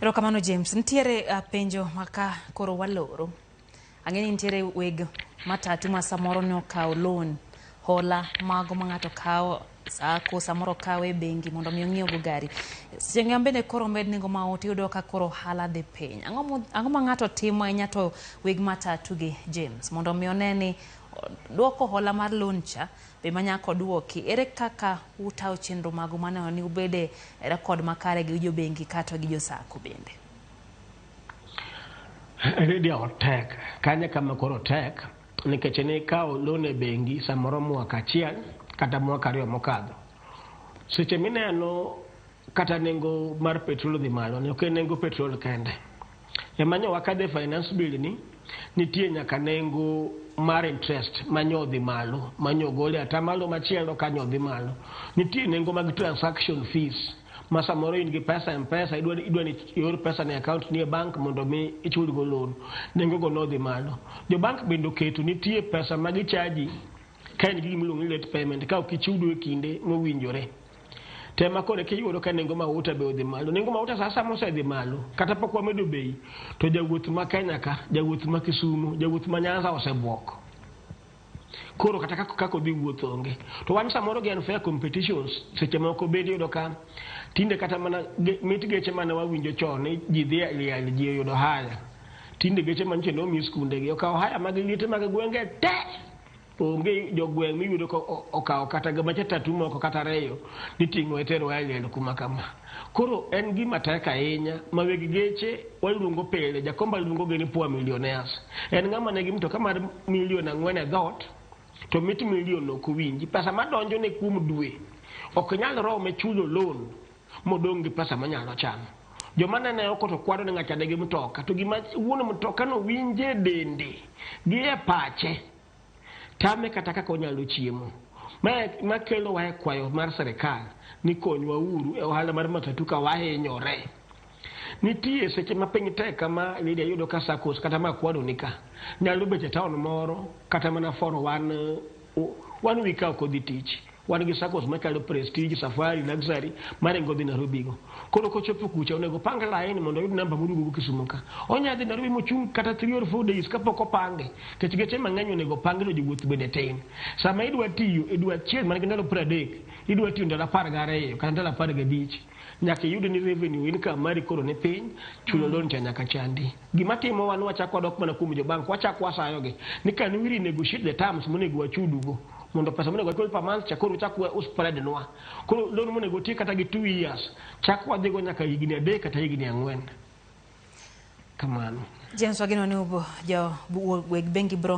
Erokamano James. Nitiere penjo maka koro waloro. Ang'e ni nitiere weg matatu ma samoro ne okawo loan, hola mago ma ng'ato kawo sako, samoro okawe e bengi mondo mi ong'iew go gari. Seche ma bende koro omed nengo maot, iyudo ka koro ohala dhi piny. Ang'o ma ng'ato timo ahinya to weg matatu gi James mondo mi one ni duoko hola mar loan cha be manyaka oduoki. Ere kaka utayo chenro magu maneno ni ubede e record makare gi jo bengi kata gi jo sako bende? Lydia, tek kanye kama koro tek nikech ne ikawo loan e bengi samoro mwaka achiel kata mwaka 2 mokadho. Seche mineno kata nengo mar petrol dhi malo, ne ok en nengo petrol kende. Ema nyo wakadhe finance bill ni nitie nyaka nengo mar interest manyo dhi malo, manyo gole atamalo machielo kanyo dhi malo. Nitie nengo mag transaction fees ma samoro in gi pesa e M-Pesa, idwa ni ior pesa ne account ni e bank mondo mi ichul go loan, nengo go nodhi malo. Jo bank bende oketo nitie pesa ma gichaji ka in gi gima iluongo ni late payment, ka ok ichudo e kinde mowinjore. Tema koro kiyudo ka nengo mauta be odhi malo. Nengo mauta sa asaya mosedhi malo, kata pok wamedo bei, to jawuoth ma Kenya ka, jawuoth ma Kisumu, jawuoth ma Nyanza osebuok. Koro kata kaka odhi wuoth onge. To wan samoro gi unfair competitions, seche moko bende iyudo ka tinde kata mana mit geche mane wawinjo chon ni ji dhi e liel, ji oyudo haya. Tinde geche manyocha nomi skunde gi okawo haya mag liete mag gwenge te. Onge jogweng' miyudo ka okawo kata macha tatu moko kata 2 niting'o e tero e liel kuma kama. Koro en gima tek ahinya ma weg geche waluongo pile, Jakomba luongo gi ni poor millionaires. En ng'ama nigi mtoka mar milion 4 e dhoot, to mit milion ok owinji. Pesa madonjo ne kuom dwe ok nyal rome chulo loan modong' gi pesa manyalo chamo. Joma nene oko to kwano ni ng'acha nigi mtoka, to gima wuon mtoka no winje dende gi e pache tame kata kaka onyalo chiemo. Ma kelo wa e kwayo mar sirikal ni konywa uru e ohala mar matatu ka wahinyore. Nitie seche ma piny tek kama Lydia yudo ka SACCOs kata ma kwano ni ka nyalo bet e town moro kata mana for one week ka ok odhi tich. Wan gi SACCOs machalo Prestige, Safari, Luxury maringo dhi Nairobi go. Koro kochopo kucha onego pang line mondo oyud namba moduogo go Kisumu ka. Onya dhi Nairobi mochung' kata 3 or 4 days kapok opange. Nikech geche mang'eny onego pangi to jowuoth bende tin. Sama idwa tiyo e dwe achiel man gi ndalo 30, idwa tiyo ndalo 12 kata ndalo 15. Nyaka iyud ni revenue income mari koro ni piny, chulo loan cha nyaka chandi. Gima timo wan wachako wadok mana kuom jobank, wachako wasayogi ni can we renegotiate the terms monego wachudugo mondo pesa monego wachul per month cha koro uchak uspread nwa. Koro loan monego oti kata gi 2 years, chak wadhigo nyaka higni 3 kata higni 4. Kamano. James, wageno ni jo weg bengi bro